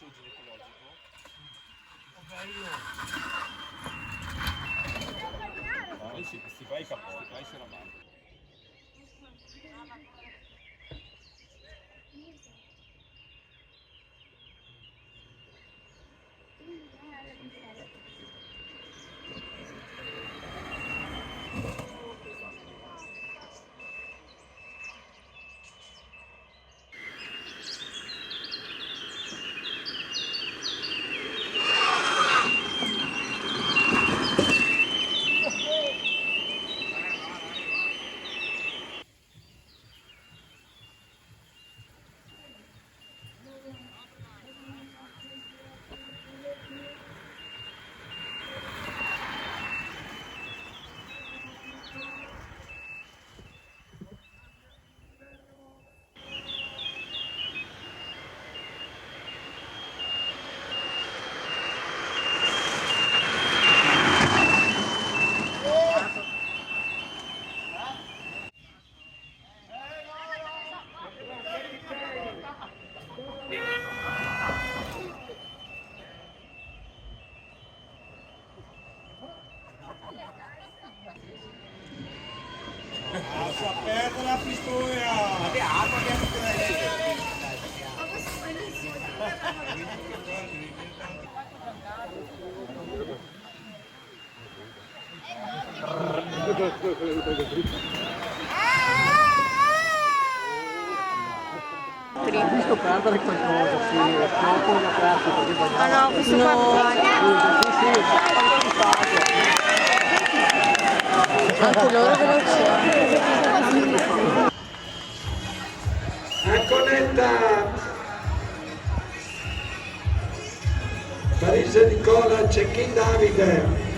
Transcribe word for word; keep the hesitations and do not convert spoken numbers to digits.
Ginecologico. Oh, bello. Eh sì, questi qua i capo, questi qua i se la mangiano. Lascia perdere la pistola! Questo perdere qualcosa, sì, è troppo da perdere, perché... Ah no, questo qua no. Sì, sì, sì. Anche loro veloci. Anconetta, Parise Nicola, Cecchin Davide.